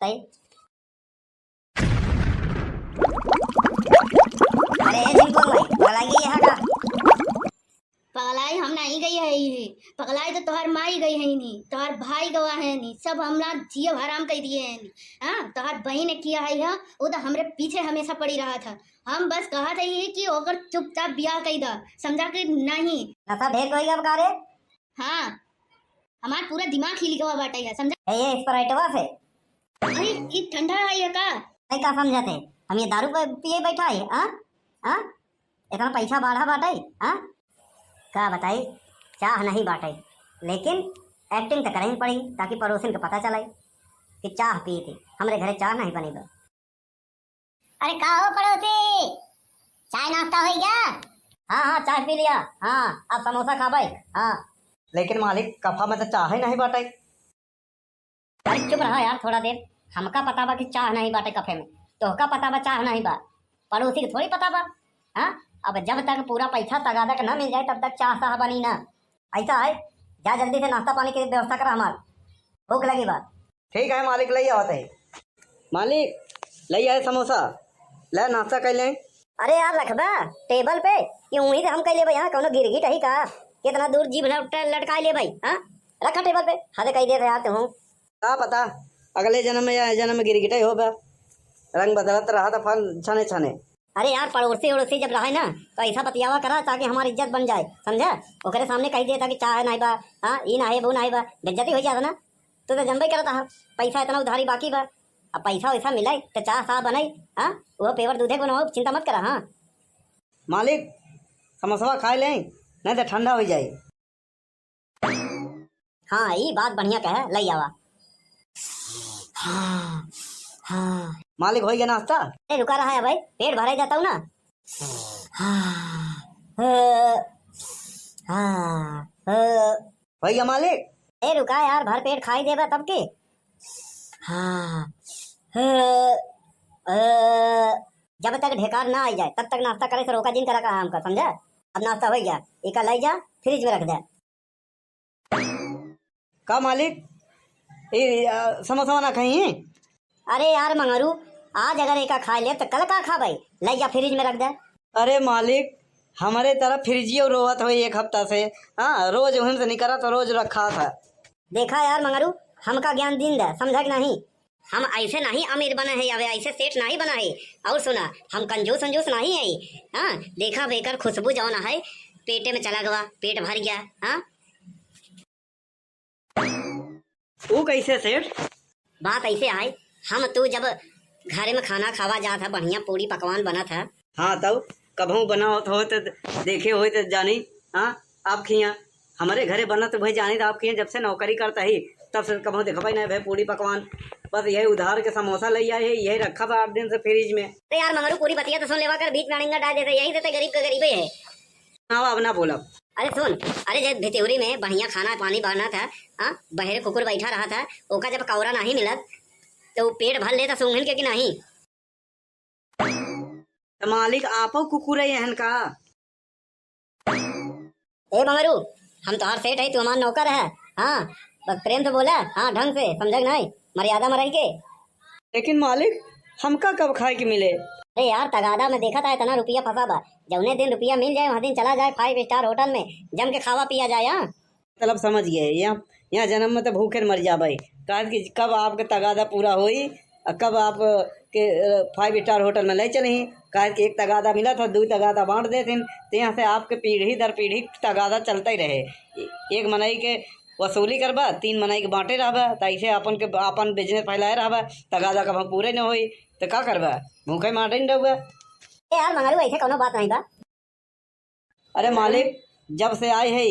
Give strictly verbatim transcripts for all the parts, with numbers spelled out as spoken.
तई। अरे ए झिमकुआ माई, पगलाई गई है का? पगलाई हम नहीं गई है, पगलाई तो तोहर माई गई है नी, तोहर भाई गवा है नी, सब हमरा जियो हराम कर दिए हैं नी। हाँ, तोहर बहिन किया है, हाँ, वो तो हमरे पीछे हमेशा पड़ी रहा था। हम बस कहा था ये कि ओकर चुपचाप ब्याह कर दा, समझा कि नहीं? नशा ढेर कोई अब का रे? हाँ, हमार पूरा दिमाग हिल गवा बाटे है, समझा? ए, ये स्प्राइटवा से। अरे, ई ठंडा है ये का? नहीं का समझत है, हम ये दारू पे पिए बैठा है, हाँ? हाँ? इतना पैसा बाढ़ा बाटे, हाँ? का बताई, चाह नहीं बाटे, लेकिन acting तो करही पड़ी, ताकि पड़ोसिन के पता चले कि चाह पी थी। हमरे घरे चाह नहीं बनी बा। अरे का हो पड़ोसी, चाय नाश्ता हो गया? हाँ, हाँ, चाय पी लिया। हाँ, अब समोसा खाबे। हाँ। लेकिन मालिक, कफा में तो चाह ही नहीं बाटे। अरे चुप रहा यार थोड़ा देर, हमका पता बा कि चाह नहीं बाटे कफे में, तोहका पता बा चाह नहीं बा, पड़ोसी के थोड़ी पता बा। हाँ, अब जब तक पूरा पैसा तगादा के ना मिल जाए तब तक चाह साह बनी ना। ऐसा है, जा जल्दी से नाश्ता पानी की व्यवस्था करा हमार, भूख लगी बा। ठीक है मालिक, लई आवत है। मालिक, लई आए समोसा, ले नाश्ता कर लें। अरे यार रखबा टेबल पे, कि उहीं से हम कह लेबे, यहाँ कौनो गिरगिट है का? कितना दूर जीभ लट-, लटकाए लेबे, हाँ? रखा टेबल पे, हद कह देत है यार तू। का पता, अगले जन्म में या जन्म में गिरगिट ही होबे। रंग बदलत रहा था फल छने छने। अरे यार, पड़ोसी उड़ोसी जब रहे ना, तो ऐसा बतियावा करा ताकि हमारी इज्जत बन जाए, समझा? ओकरे सामने कह देता कि चाह नहीं बा, हाँ, ई ना है, वो ना है बा, बेइज्जती हो जाता ना। तू तो जनबे करता है, पैसा इतना उधारी बाकी बा, अब पैसा वैसा मिले तो चाह साह बने, हाँ, वो पेवर दूधे को ना हो, चिंता मत करा, हाँ। मालिक, समोसवा खाए लें, नहीं तो ठंडा हो जाए। हाँ, ई बात बढ़िया कहे, लई आवा। हाँ, हाँ। मालिक, होई गया नाश्ता? अरे रुका रहा है भाई, पेट भराई जाता हूँ ना। हाँ, हाँ, हाँ, हाँ। होई गया मालिक? ए रुका यार, भर पेट खाई देबा तब के। हाँ, हाँ, हाँ। जब तक ढेकार ना आई जाए, तब तक नाश्ता करे से रोका जिन करा का हमका, समझा? अब नाश्ता हो गया, इका लई जा, फ्रिज में रख दे। का मालिक, ई, आ, समोसा ना खाई? अरे यार मंगरू, आज अगर एका खा ले तो कल का खाबे? ले जा फ्रिज में रख दे। अरे मालिक, हमारे तरफ फ्रिजियो रोवत हो एक हफ्ता से। हाँ, रोज उहिम से निकरा तो रोज रखा था। देखा यार मंगरू, हमका ज्ञान दिन दे, समझा कि नहीं? हम ऐसे नहीं अमीर बना है, अबे ऐसे सेठ नहीं बना है। और सुना, हम कंजूस उंजूस नहीं है। हाँ, देखा बेकर खुशबू जौन है, पेटे में चला गवा, पेट भर गया। हाँ, ऊ कैसे सेठ? बात ऐसे आए, हम तू जब घरे में खाना खावा जात है, बढ़िया पूड़ी पकवान बनत है। हाँ, तब कबहूँ बनावत हो तो देखे हो तो जानी। हाँ, आप खिया, हमारे घरे बनत भाई जानी तो आप खिया, जब से नौकरी करता ही तब से कबहूँ देखबे नहीं भाई पूड़ी पकवान। बस यही उधार के समोसा ले आए है, यही रखा बा आठ दिन से फ्रिज में। अरे यार मंगरू, पूरी बतिया तो सुन लेवा कर, बीच में अड़िंगा डाल देते, यही देते गरीब का गरीबे है। हाँ, अब ना बोलब। अरे सुन, अरे जे भितौरी में बढ़िया खाना पानी बनत है, हाँ, बहरे कुकुर बैठा रहत है, ओका जब कौरा नहीं मिलत, तो ऊ पेट भर लेता सूंघन के कि नहीं? तो मालिक, आपो कुकुर है एहन का? ए मंगरू, हम तोहार सेठ है, तू हमार नौकर है। हाँ, बस प्रेम से बोला, हाँ, ढंग से, समझा कि नहीं, मर्यादा में रह के। लेकिन मालिक, हमका कब खाए के मिले? अरे यार, तगादा में देखा था, इतना रुपया फंसा बा, जौने दिन रुपया मिल जाए, वहाँ दिन चला जाए five star hotel में, जम के खावा पिया जाए। हाँ, मतलब समझ गए, यहाँ, यहाँ जन्म में तो भूखे मर जाबे। काहे कि कब आपके तगादा पूरा होई, आ कब आप के, अ, five star hotel में ले चली। काहे कि एक तगादा मिला था, दो तगादा बांट देते हैं, तो यहाँ से आपके पीढ़ी दर पीढ़ी तगादा चलता ही रहे। एक मनई के वसूली करबा, तीन मनई के बांटे रहबा, तो ऐसे अपन के, अपन business फैलाए रहबा, तगादा कब पूरे न होई, तो का करबा? भूखे मारे न रहबा। ए यार मंगरू, ऐसे कौनो बात नहीं बा। अरे मालिक, जब से आए है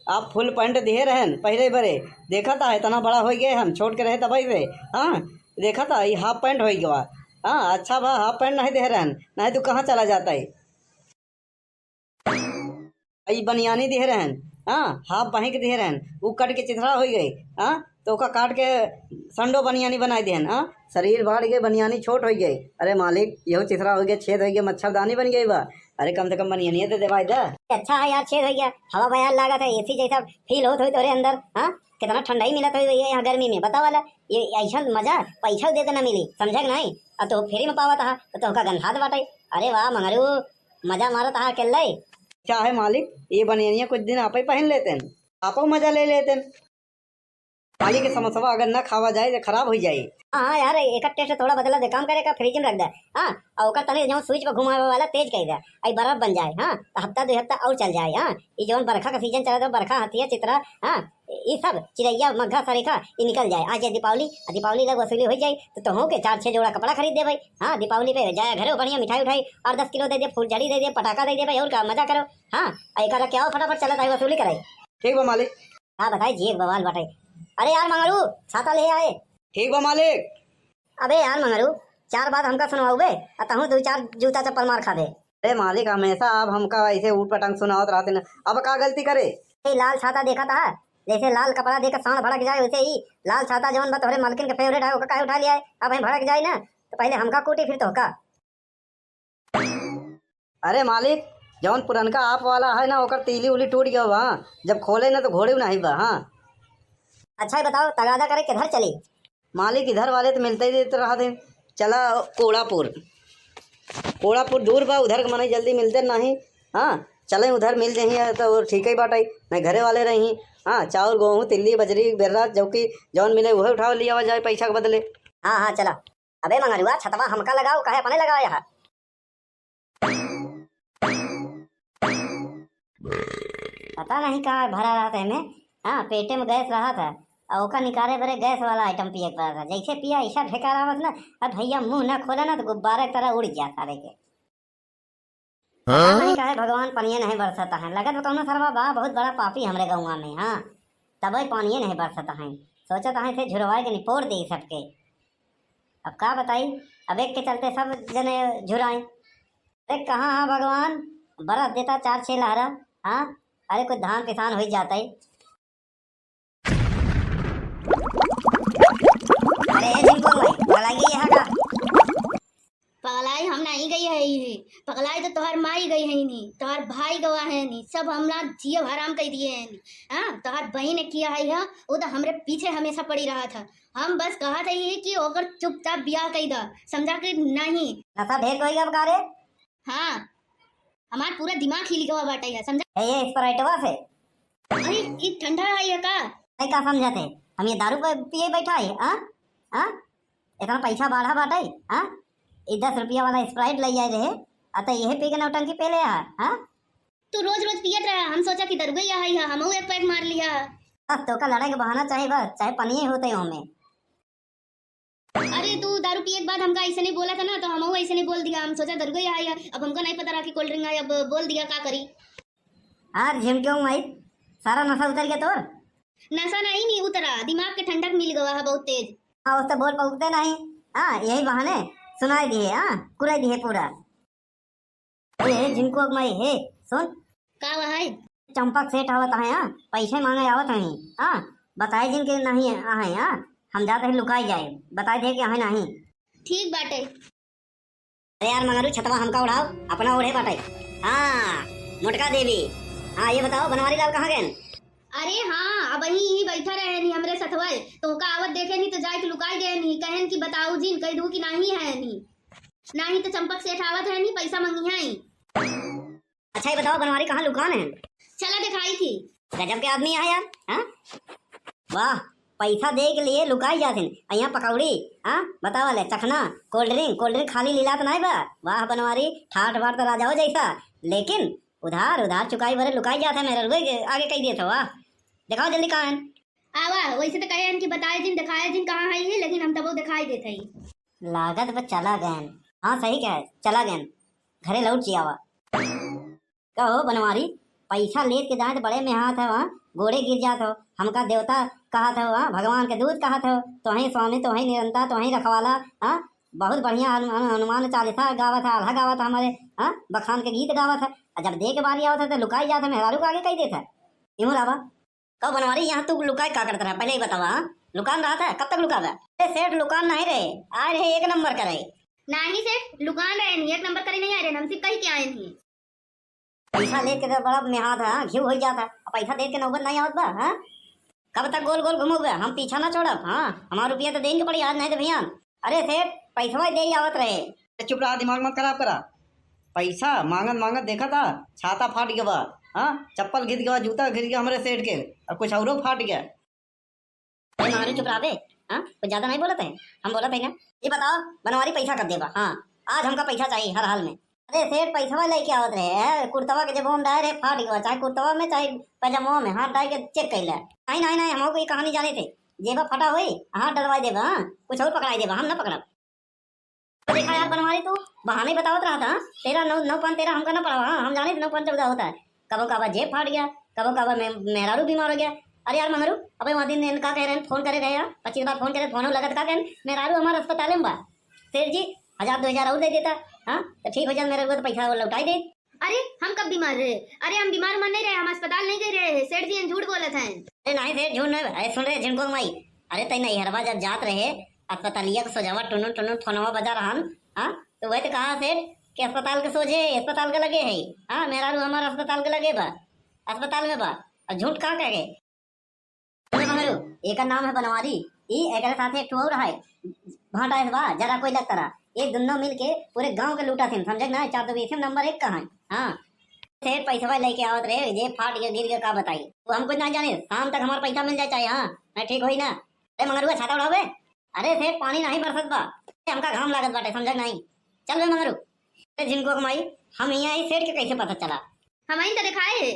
आप full pant दिहे रहन पहले बरे, देखा था इतना बड़ा हो गए हम, छोट के रहे तब से। हाँ, देखा था ये half pant हो गया। हाँ, अच्छा बा half pant नहीं दिहे रहन, नहीं तो कहाँ चला जाता है। ई बनियानी दिहे रहन, हाँ, half बाही के दिहे रहन, ऊ कट के चिथड़ा हो गई। हाँ, तो ओका काट के संडो बनियानी बनाई देहन। हाँ, शरीर बढ़ गए, बनियानी छोट हो गए। अरे मालिक, यहू चिथड़ा हो गया, छेद हो गया, मच्छरदानी बन गई बा। अरे कम से कम बनियनिया दे दे भाई दा। अच्छा है यार, छेद हो गया, हवा बयार लागत है, एसी जैसा फील होत होई तोरे अंदर। हाँ, कितना ठंडाई मिलत होई भैया यहाँ गर्मी में, बतावा ला। ये ऐसा मजा पैसा दे के ना मिली, समझा कि नहीं? अब तो फ्री में पावत हा, तो तोहका गंधात बाटे। अरे वाह मंगरू, मजा मारत हा अकेले। क्या है मालिक, ये बनियनिया कुछ दिन आपे पहन लेते हैं, आपो मजा ले लेते हैं। मालिक के समोसवा अगर ना खावा जाए तो खराब हो जाए। हाँ, हाँ यार, एकर टेस्ट थोड़ा बदला दे, काम करे का फ्रिज में रख दे। हाँ, और ओकर तनी जौन स्विच पे घुमावे वाला तेज कर दे, आई बर्फ बन जाए। हाँ, तो हफ्ता दो हफ्ता और चल जाए। हाँ, ये जौन बरखा का सीजन चला तो बरखा, हथिया, चितरा, हाँ, ये सब चिड़ैया, मग्घा, सरीखा, ये निकल जाए। आ जाए दीपावली, आ दीपावली लग वसूली हो जाए, तो तोहू के चार छह जोड़ा कपड़ा खरीद दे भाई। हाँ, दीपावली पे जाए घरे बढ़िया मिठाई उठाई और दस किलो दे दे, फुलझड़ी दे दे, पटाखा दे दे भाई, और का मजा करो। हाँ, और एकर क्या हो, फटाफट चलत आई वसूली कराई। ठीक बा मालिक। का बताई जी, एक बवाल बाटे। अरे यार मंगरू, छाता ले आए। ठीक बा मालिक। अबे यार मंगरू, चार बात हमका सुनवाउबे, आ तहूँ दो चार जूता चप्पल मार खाबे। अरे मालिक, हमेशा आप हमका ऐसे ऊट पटांग सुनावत रहते न, अब का गलती करे? ए, लाल छाता देखा था, जैसे लाल कपड़ा देख के साँड़ भड़क जाए, वैसे ही लाल छाता जौन बा तोहरे मालकिन के फेवरेट है, ओका काहे उठा लिया है? अब हम भड़क जाए ना, तो पहले हमका कूटी, फिर तोहका। अरे मालिक, जौन पुरनका आप वाला है ना, ओकर तीली उली टूट गया बा। जब खोले ना तो घोड़े नहीं बा। हाँ। अच्छा, ये बताओ, तगादा करे किधर चली? मालिक, इधर वाले तो मिलते ही देते रहा थे। चला कोड़ापुर, कोड़ापुर दूर बा, उधर के मनई जल्दी मिलते नहीं। हाँ, चले उधर मिल जाइए तो ठीक ही बात है, नहीं घरे वाले रही। हाँ, चाउर, गेहूँ, तिल्ली, बजरी, बेर्रा, जौकी जौन मिले उहे उठा लिया जाए पैसा के बदले। हाँ, हाँ, चला। अबे मंगरुआ, छतवा हमका लगाओ, काहे अपने लगाओ यहाँ? पता नहीं का भरा रहत है एमे। हाँ, पेटे में गैस रहत है, और ओका निकाले बरे गैस वाला आइटम पिए के पड़त है। जैसे पिया ऐसा ढेकार आवत ना, अब भैया मुंह ना खोले ना तो गुब्बारा की तरह उड़ गया सारे के। पता नहीं काहे भगवान पनिये नहीं बरसत है। लगत बा कौनो सरवा बा बहुत बड़ा पापी हमरे गौवा में, हाँ, तबे पानिये नहीं बरसत है। सोचत है से झुरवाए के निपोर दे सबके। अब का बताई, अब एक के चलते सब जने झुराए। अरे कहाँ हाँ भगवान, बरस देता चार छह लहरा, हाँ, अरे कुछ धान किसान हो जाता है। अरे ए झिंकू भाई, पगलाई गई है का? पगलाई हम नहीं गई है ही। पगलाई तो तोहर माई गई है नी, तोहर भाई गवा है नी, सब हमला जियो हराम कर दिए हैं नी। हाँ, तोहर बहन ने किया है, हाँ, वो तो हमरे पीछे हमेशा पड़ी रहा था। हम बस कहा था ये कि ओकर चुपचाप बियाह कर दा, समझा कि नहीं। नशा ढेर कोई अब का रे? हाँ, हमार पूरा दिमाग हिल गवा बाटे है, समझा? ए, ये स्प्राइटवा से। अरे, ई ठंडा है ये का? नहीं का समझत है, हम ये दारू पे पिए बैठा है, हाँ? हाँ? इतना पैसा बाढ़ा बाटे, हाँ? ई दस रुपया वाला स्प्राइट ले आए रहे, आ तो यह पी के नौटंकी पे ले आ, हाँ? तू रोज रोज पियत रहा, हम सोचा कि दरुए यहाँ ही है, हमहू एक पैक मार लिया। बस तोका लड़ाई के बहाना चाहे बस, चाहे पनिये होते हो में। अरे तू दारू पिए के बाद हमका ऐसे नहीं बोला था ना, तो हमहू ऐसे नहीं बोल दिया, हम सोचा दरुए यहाँ ही है, अब हमका नहीं पता रहा कि कोल्ड ड्रिंक है, अब बोल दिया, का करी? यार झिमक्यों माई, सारा नशा उतर गया तोर? नशा नहीं, नहीं उतरा, दिमाग के ठंडक मिल गवा है बहुत तेज। हाँ, उससे बोल पौकते नहीं। हाँ, यही बहाने सुनाई दिए, हाँ, कुराई दिए पूरा। ए, झिमकू अगमाई, हे, सुन। का हुआ है? चंपक सेठ आवत है, हाँ, पैसे मांगे आवत है, हाँ, बताए जिन के नहीं आहे, हाँ, हम जाते हैं लुकाई जाए, बताए दे के आहे नहीं। ठीक बाटे। अरे यार मंगरू, छतवा हमका ओढ़ाओ, अपना ओढ़े बाटे। हाँ, मोटका देवी। हाँ, ये बताओ बनवारी लाल कहाँ गए? अरे हाँ, अब ही, ही बैठा रहे नी हमरे सथवल, तो का आवत देखे नी तो जाए के लुकाई गए नी, कहन कि बताऊ जिन, कह दू कि नाही है नी, नाही तो चंपक सेठ आवत है नी, पैसा मंगी है। अच्छा ये बताओ बनवारी कहाँ लुकान है? चला दिखाई थी। गजब के आदमी है यार, हाँ? वाह, पैसा दे के लिए लुकाई जात हैं, आ यहाँ पकौड़ी, हाँ? बतावा ले, चखना, कोल्ड ड्रिंक, कोल्ड ड्रिंक खाली लीलात नाय बा। वाह बनवारी, ठाठ बाठ तो राजाओ जैसा, लेकिन उधार, उधार चुकाई बरे लुकाई जात है, मेरे रुए के आगे कही देत हो, वाह। दिखाओ जल्दी कहाँ है? आवा, वैसे तो कहे हैं कि बताए जिन, दिखाए जिन कहाँ है ये, लेकिन हम तबो दिखाई देत है। लागत बा चला गए। हाँ सही कहे, चला गए, घरे लौट जियावा। कहो बनवारी, पैसा लेत के जाए तो बड़े में हाथ है, वहाँ गोड़े गिर जात हो, हमका देवता कहत हो, वहाँ भगवान के दूत कहत हो, तोहे स्वामी, तोहे निरंता, तोहे रखवाला, हाँ, बहुत बढ़िया हनु-, हनु-, हनुमान चालीसा गावत है, आल्हा गावत है हमारे, हाँ, बखान के गीत गावत है। आ जब दे के बारी आवत है तो लुकाई जात है, मेहरारू के आगे कही देत है। इमू लावा। कहो बनवारी, यहाँ तू लुकाए का करत रहा, पहले ही बतावा, हाँ? लुकान रहा था, कब तक लुकावा? अरे सेठ लुकान नहीं रहे, आए रहे एक नंबर करे। नहीं सेठ, लुकान रहे नहीं, एक नंबर करे नहीं आए रहे, हम सिर्फ कही के आए नहीं। पैसा लेके तो बड़ा मेहात है, हाँ, घिउ होइ जात है, अब पैसा देके नौबत नहीं आवत बा, हाँ? कब तक गोल गोल घूमोगे? हम पीछा ना छोड़ब, हाँ, हमार रुपया तो देंगे पड़ी आज, नहीं तो भैया। अरे सेठ, पैसवा दे ही आवत रहे। ए, चुप रहा, दिमाग मत खराब करा। पैसा मांगत मांगत देखा था, छाता फाट गवा, हाँ, चप्पल घिस गवा, जूता घिस गवा हमरे सेठ के, और कुछ औरो फाट गया। अरे मंगरू, चुप रहा बे, हाँ, कुछ ज्यादा नहीं बोलत है, हम बोलत है ना। ये बताओ, बनवारी पैसा कब देबा? हाँ, आज हमका पैसा चाहिए हर हाल में। अरे सेठ, पैसवा लेके आवत रहे है, कुर्तवा के जेबवा में डाले रहे, फाट गवा, चाहे कुर्तवा में चाहे पैजामा में हाथ डाल के चेक कर ले। नहीं नहीं नहीं, हमको ये कहानी जाने थे, जेबा फटा होई, हाथ डलवाई देबा, हाँ, कुछ और पकड़ाई देबा, हम ना पकड़ब। तो देखा यार बनवारी, तू बहाने ही बतावत रहा था, हाँ? तेरह नौ, नौ पाँच तेरह हमका ना पड़ा, हाँ, हम जाने थे नौ पाँच चौदह होता है। कबो कबा जेब फाट गया, कबो कबा मे-, मेहरारू बीमार हो गया। अरे यार मंगरू, अबे वहाँ दिन का कह रहे हैं, फोन करे रहे, हाँ, पच्चीस बार फोन करे, फोन लगा तो का कहें, मेहरारू हमार अस्पताल में बा, सेठ जी हजार दो हजार और दे देता, हाँ, तो ठीक हो जात, मेहरारू को तो पैसा लौटाई दे। अरे, हम कब बीमार रहे? अरे, हम बीमार उमार नहीं रहे, हम अस्पताल नहीं गए रहे हैं। सेठ जी, हम झूठ बोलत हैं। अरे नहीं सेठ, झूठ नहीं। अरे सुन रे झिनकुआ के माई, अरे तई नैहरवा जब जात रहे, अस्पतालिया के सोझवा टुनुन टुनुन फोनवा बजा रहन, हाँ, तो वही तो कहा सेठ कि अस्पताल के सोझे, अस्पताल के लगे है, हाँ, मेहरारू हमार अस्पताल के लगे बा, अस्पताल में बा, और झूठ कहाँ कह गए? अरे मंगरू, एकर नाम है बनवारी। ई एकरे साथे एक ठो और है, भाटा है बा, जरा कोई लगता रहा। ये दोनों मिल के पूरे गांव के लूटा थे, समझे ना? चार दो बीस नंबर एक का है। हाँ, सेठ पैसवा लेके आवत रहे, जे फाट के गिर के का बताई, वो हम कुछ ना जाने। शाम तक हमार पैसा मिल जाए चाहे, हाँ, मैं ठीक होई ना। अरे मंगरुआ, छाता उठावे। अरे सेठ, पानी नहीं बरसत बा, हमका घाम लागत बाटे, समझे नहीं? चल बे मंगरू। अरे झिनकुआ के माई, हम यहाँ ही सेठ के कैसे पता चला? हम आइन तो दिखाए है।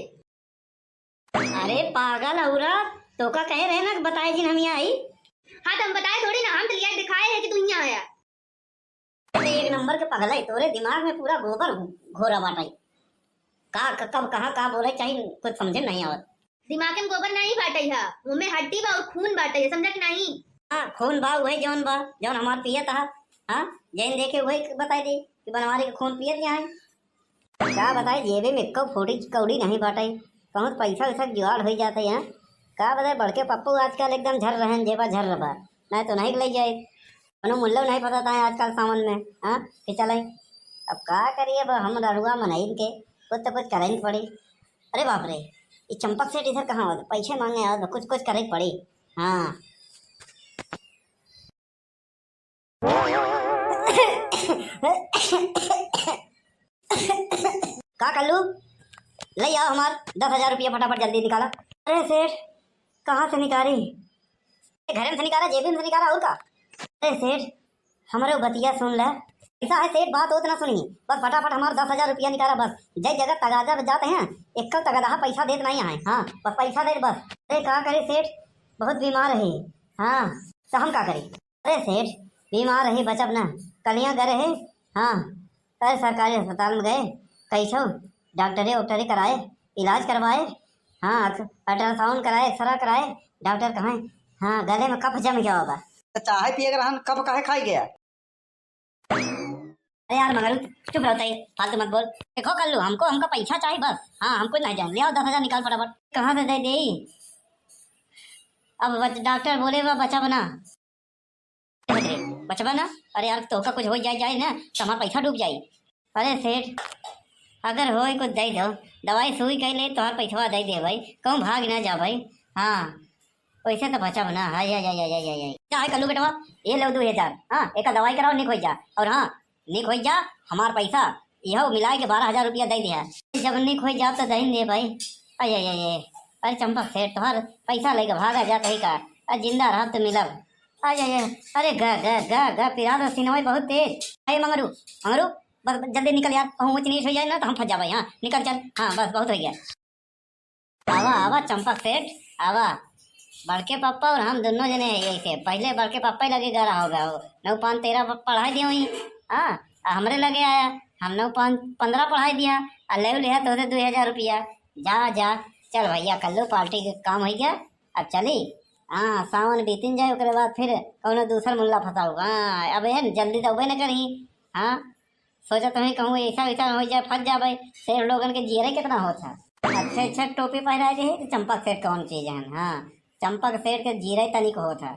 अरे पागल औरत, तोका कहे रहे ना कि बताए जिन हम यहाँ आई। हाँ, तो हम बताए थोड़ी ना, हम तो लिया दिखाए है कि तू यहाँ आया। अरे एक नंबर के पगला है, तोरे दिमाग में पूरा गोबर घो-, घोरा बाटा है। का, क-, कब, कहाँ, का बोले चाहिए, कुछ समझे नहीं आवत। दिमाग में गोबर नहीं बाटे है, वो में हड्डी बा और खून बाटे है, समझा कि नहीं? हाँ, खून बा, वही जौन बा, जौन हमार पियत हा। हाँ, जैन देखे वही बताई दे कि बनवारी के खून पियत यहाँ है। का बताई, जेबे में एको फूटी कौड़ी नहीं बाटे, कहूँ पैसा वैसा जुगाड़ हो जाते हैं। का बताई, बड़के पप्पू आजकल एकदम झर रहन, जेबा झर रहा, नहीं तो नहीं ले जाए। कोनो मुल्लो नहीं पता था आजकल सावन में, हाँ, कि चले। अब का करिए, अब हम रड़ुआ मनइन के कुछ तो कुछ करे के पड़ी। अरे बाप रे, ये चंपक सेठ इधर कहाँ आवत, पैसे मांगे आवत, कुछ कुछ करे के पड़ी। हाँ। का कल्लू, ले आओ हमार दस हजार रुपया फटाफट, जल्दी निकाला। अरे सेठ, कहाँ से निकाली? घरे में से निकाला, जेबी में से निकाला, और का? अरे सेठ, हमरे बतिया सुन ले। ऐसा है सेठ, बात होत ना सुनी, बस फटाफट हमार दस हजार रुपया निकाला, बस। जय जगत तगादा में जाते हैं, एक तगदहा पैसा देत नहीं है। हाँ, बस पैसा दे बस। अरे का करे सेठ, बहुत बीमार है। हाँ, तो हम का करी? अरे सेठ, बीमार रही बचब ना, कलिया गए रहे, हाँ, अरे सरकारी अस्पताल में गए, कैसो डॉक्टरे वॉक्टरे कराए, इलाज करवाए, हाँ, अल्ट्रासाउंड कराए, एक्सरा कराए, डॉक्टर कहे, हाँ, गले में कफ जम गया होगा। तो चाय पिए के रहन, कफ काहे खाई गया? अरे यार मगरू, चुप रहो तई, फालतू मत बोल। देखो कल्लू, हमको, हमका पैसा चाहिए बस, हाँ, हमको नहीं जान, ले आओ दस हजार निकाल फटाफट। कहाँ से दे दे? अब बच-, डॉक्टर बोले बा बचब ना। अरे, बचबा ना? अरे यार, तोहका कुछ हो जाए, जाए ना, तो हमार पैसा डूब जाई। अरे सेठ, अगर होई कुछ दे दो, दवाई सुई कई ले, तोहार पैसवा दे दे भाई, कहूँ भाग ना जा भाई। हाँ, वैसे तो बचब ना। हाय, हाय, हाय, हाय, हाय, हाय। जा, हाय, कल्लू बेटवा, ये लो दो हजार। हाँ, एक दवाई कराओ, निक हो जा। और हाँ, निक हो जा, हमार पैसा, यहो मिलाए के बारह हजार रुपया दे दिया। जब निक हो जा तो दही दे भाई। आय, आय, आय, आय। अरे चंपक सेठ, तोहार पैसा लेके भागा जात है का? अरे जिंदा रहब तो मिलब। आय, आय, आय। अरे ग, ग, ग, ग, पिरात रहा सीनवा बहुत तेज। अरे मंगरू, मंगरू, बस जल्दी निकल यार, कहूँ ऊँच नीच हो जाए ना तो हम फंस जाबे। हाँ, निकल चल। हाँ, बस बहुत हो गया। आवा, आवा चंपक सेठ, आवा। बड़के पापा और हम दोनों जने हैं यही से। पहले बड़के पापा ही लगे गरा हो गया हो। नौ पाँच तेरह प-, पढ़ाई दिया हुई। हाँ, आ हमरे लगे आया, हम नौ पाँच पन्द्रह पढ़ाई दिया, आ ले लिया तो दो हजार रुपया। जा, जा, चल भैया, कल्लू पार्टी के काम हो गया, अब चली। हाँ, सावन बीतिन जाए, ओकरे बाद फिर कौनो दूसर मुल्ला फंसाऊ। हाँ, अब ये जल्दी तो उबे न करी। हाँ, सोचत हई कहूँ ऐसा वैसा हो जाए, फंस जाबे। सेठ लोगन के जियरे कितना होत है। अच्छे अच्छे टोपी पहनाए दे है, तो चंपक सेठ कौन चीज है? हाँ, चंपक सेठ के जियरे तनिक होत है।